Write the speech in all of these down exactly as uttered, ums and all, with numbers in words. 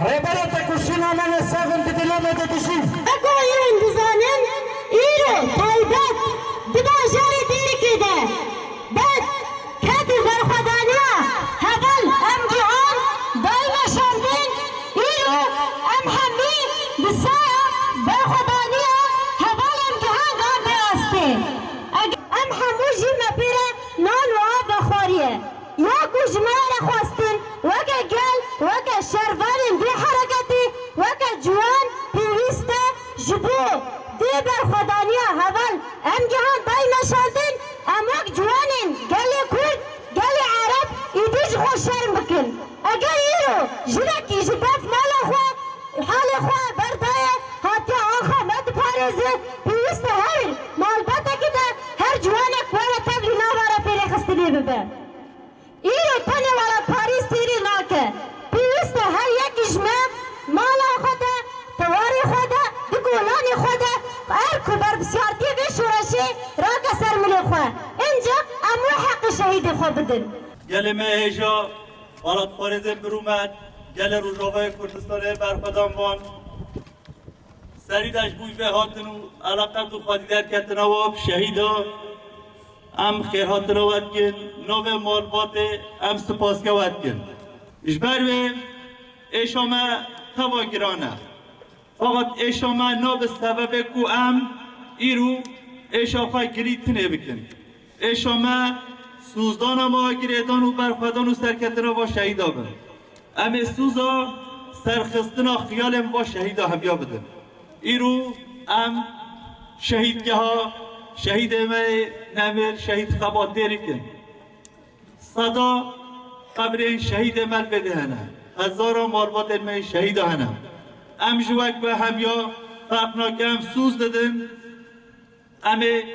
Rêberê tekoşîna me ne sev in, di dila me de dijî. Weko hûn dizanin, îro taybet di bajarê Dêrikê de bed ket û berxwedaniya heval em gihan dayme şandin, îro em hemî bi saya berxwedaniya heval em gihan dan vê astê. Eg-, em hemû jî me pê re nan û av vexwariye. Ya ku ji me re xwestin weke gel, weke şervanên vê hereketê, weke ciwan pêwîst e ji bo vê berxwedaniya heval em gihan dayme şandin, em wek ciwanên gelê Kurd, gelê Ereb êdî ji xwe şerm bikin. Eger îro jinekî ji def mala xwe, halê xwe berdaye, hatiye axa me diparêze, pêwîst e her malbatekî de her ciwanek were tevlî nava re pê rêxistinê bibe. Îro tenê welatparîz têrî nake. Pêwîst e her yekî ji me mala xwe de, tewarê xwe de, di kolanê xwe de erk û berpirsiyartiyê vê şoreşê rake ser milê xwe. Înca em wê heqê şehîdê xwe bidin. Gelê me hêja, welatparêzên birûmet, gelê Rojavayê Kurdistanê berxwedan van. Serî de ji bo vê hatin û eleqet û xwedî derketina we bi şehîda em xêrhatina we dikin, navê malbatê em sipaskewe dikin. Ji ber wê êşa me teva giran e. Fakat êşa me nabe sebebê ku em îro êşa xwe girî tinê bikin. Êşa me sûzdana me girêdan û berxwedan û serketina va şehîda bin. Em ê sûza serxistina xiyalên va şehîda hemiya bidin. Îro em şehîdgeha şehîdê me yê nemir şehîd Xebat Dêrikê. Seda qebrên şehîdê me li vê de hene. Hezara malbatên me yê şehîda hene. Em ji wek we hemiya ferq nake, em sûz didin. Em ê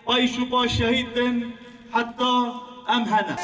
payş û paş şehîd bin, heta em hene.